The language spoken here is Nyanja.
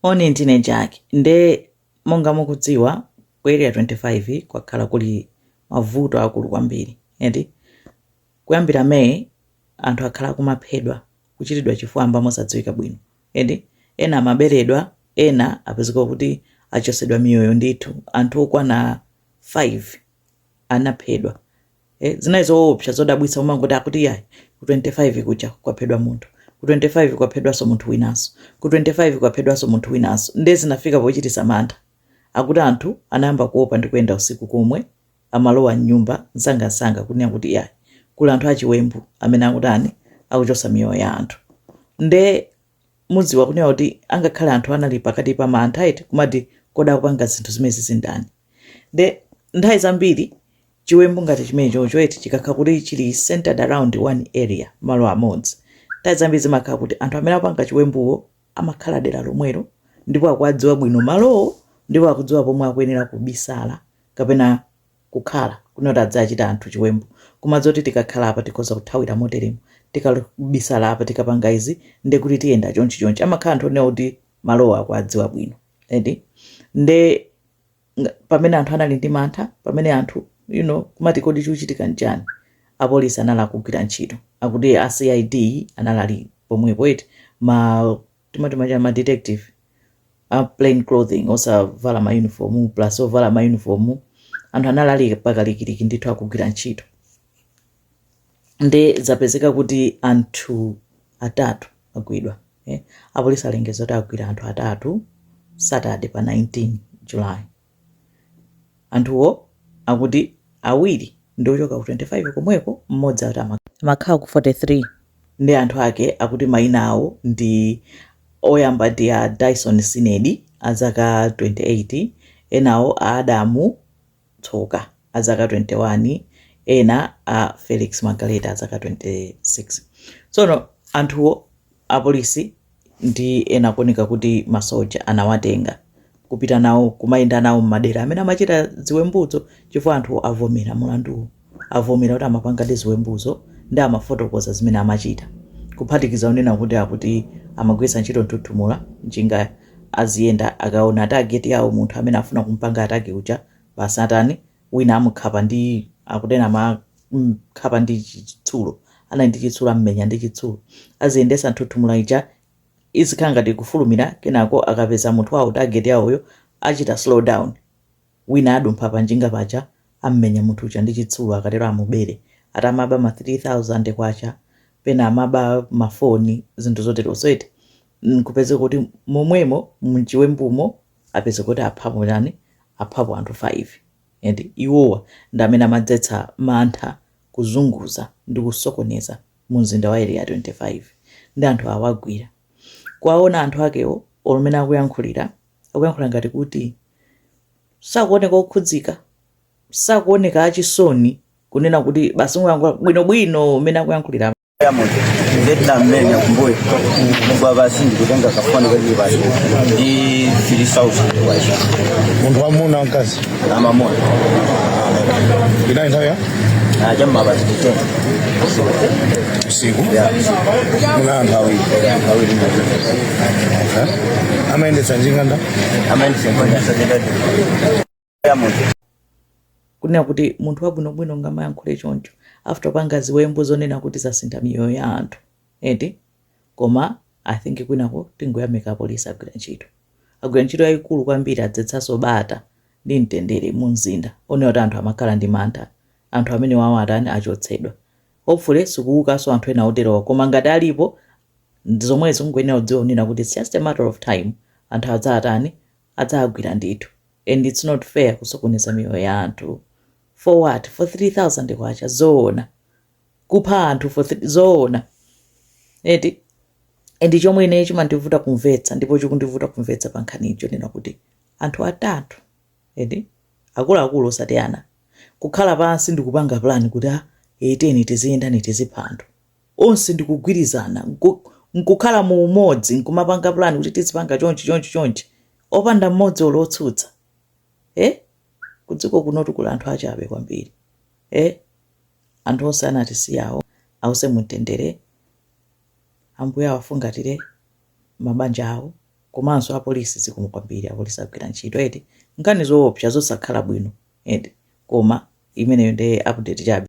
Moni, ndine Jack. Nde monga mukudziwa, ku Area 25 kwakhala kuli mavuto akulu kwambiri, eti? Kuyambira May anthu akhala akumaphedwa, kuchitidwa chifwamba mosadziwika bwino, eti? Ena amaberedwa, ena apezeka kuti achosedwa miyoyo ndithu. Anthu okwana 5 anaphedwa. Zinali zoopsa, zodabwitsa, umangoti akuti yayi, ku 25 kuja kwaphedwa munthu, ku 25 kwaphedwanso munthu winanso, ku 25 kwaphedwanso munthu winanso. Nde zinafika pochititsa mantha. Akuti anthu anayamba kuopa ndi kuyenda usiku komwe, amalowa mnyumba msangamsanga, kunena kuti yayi, kuli anthu achiwembu amene akutani, akuchosa miyoyo ya anthu. Nde mudziwa kunena kuti angakhale anthu anali pakati pa mantha, eti, kumati kodi akupanga zinthu zimenezi ndani? Nde nthawi zambiri chiwembu ngati chimenechocho, eti, chikakhala kuti chili centered around one area, malo amodzi, nthawi zambiri zimakhala kuti anthu amene akupanga chiwembuwo amakhala dera lomwelo ndipo akuwadziwa bwino malowo, ndipo akudziwa pomwe akuyenera kubisala kapena kukhala kunena kuti adzachita anthu chiwembu, kumadziwa kuti tikakhala apa tikhoza kuthawira moteremo, tikabisala apa, tikapanga izi, nde kuti tiyenda chonchi chonchi. Amakhala anthu onena kuti malowo akuwadziwa bwino, eti? Nde pamene anthu anali ndi mantha, pamene anthu kumati kodi chikuchitika nchani, apolisi anali akugwira ntchito. Akuti a CID anali ali pomwepo, eti, ma timati macha ma detective a plain clothing, osavala ma uniform, plus ovala ma uniform. Anthu anali ali pakalikiliki ndithu akugwira ntchito. Nde zapezeka kuti anthu atatu agwidwa, eh? Apolisi alengeza kuti agwira anthu atatu Saturday pa 19 July. Anthuwo akuti awiri ndi ochoka ku 25 komweko, mmodzi akuti amakhala ku 43. Ndi anthu ake akuti mayina awo ndi, oyamba ndi a Dyson Sinedi a zaka 28, enawo a Adamu Tsoka a zaka 21, ena a Felix Magaleta a zaka 26. Tsono anthuwo apolisi ndi ena kuoneka kuti masoja anawatenga kupita nawo, kumayenda nawo m'madera amene amachita ziwembuzo, chifukwa anthu avomera mulanduwo, avomera kuti amapanga ndi ziwembuzo ndi amafotokoza zimene amachita, kuphatikiza kunena kuti akuti amagwiritsa ntchito nthuthumula njinga, aziyenda, akaona target yawo, munthu amene afuna kumpanga attack uja, basi atani, wina amukhapa ndi, akutena amakhapa ndi chitsulo, anali ndi chitsulo, ammenya ndi chitsulo. Aziyendesa nthuthumula ija, izikhala ngati kufulumira, kenako akapeza munthu wawo, target yawoyo, achita slow down, wina adumpha panjinga paja, ammenya munthu uja ndi chitsulo. Akatero amubere. Atamaba ma 3000 kwacha, pena amaba mafoni, zinthu zotero. So eti nkupeze kuti momwemo mchiwembumo apeze kuti aphapo chani, aphapo anthu 5, and iwowa ndi amene amadzetsa mantha, kuzunguza ndi kusokoneza mu mzinda wa Area 25. Ndi anthu awagwira. Kuwaona anthu akewo olomene akuyankhulira, akuyankhula ngati kuti sakuoneka okhudzika, sakuoneka achisoni, kunena kuti basi ngoyankhula bwinobwino umene akuyankhulira. Ya munthu ndeti namenya kumbuyo kugwa pasi, ndikutenga kafoni kachili pasi ndi 3000 kwacha. Munthu wamuna, wamkazi? Amamuna. Inali nthawi ya Cham'mapasi 10. Usiku? Ya. Muna anthu awiri? Awiri. Okay. Amayendetsa njinga nda? Amayendetsa njinga ya munthu. Kunena kuti munthu wabwinobwino ngamayankhule choncho after panga ziwembu zonena kuti zasintha miyoyo ya anthu, eti? Koma I think kwinako tingoyamika apolisi, agwira ntchito, agwira ntchito yayikulu kwambiri, adzetsanso bata ndi mtendere mu mzinda onena kuti anthu amakhala ndi mantha. Anthu amene wawo atani, achotsedwa. Hopefully sikuukanso anthu ena oterowa, koma ngati alipo zomwezo, kungoyenera kudziwa kunena kuti it's just a matter of time, anthu adzatani, adzagwira ndithu. And it's not fair kusokoneza miyoyo ya anthu. For what? For 3000 kwacha? Zoona, kupha anthu for zoona, eti? And chomwe ine chimandivuta kumvetsa, ndipo chikundivuta kumvetsa pa nkhani icho, nena kuti anthu atatu, eti, akuluakulu, osati ana, kukhala pansi ndikupanga plan kuti a eteni tiziyendani, tizipha anthu onse, ndikugwirizana, nkukhala mu umodzi, nkumapanga plan kuti tizipanga chonchi chonchi chonchi, opanda mmodzi olotsutsa, eh? Kudziko kunotu kuli anthu achabe kwambiri, eh? Anthu onse anatisiyawo ause mumtendere, Ambuye awafungatire mabanja awo. Komanso apolisi, zikomo kwambiri, apolisi agwira ntchito eti. Nkhani zoopsa, zosakhala bwino eti, koma imeneyo ndi update chabe.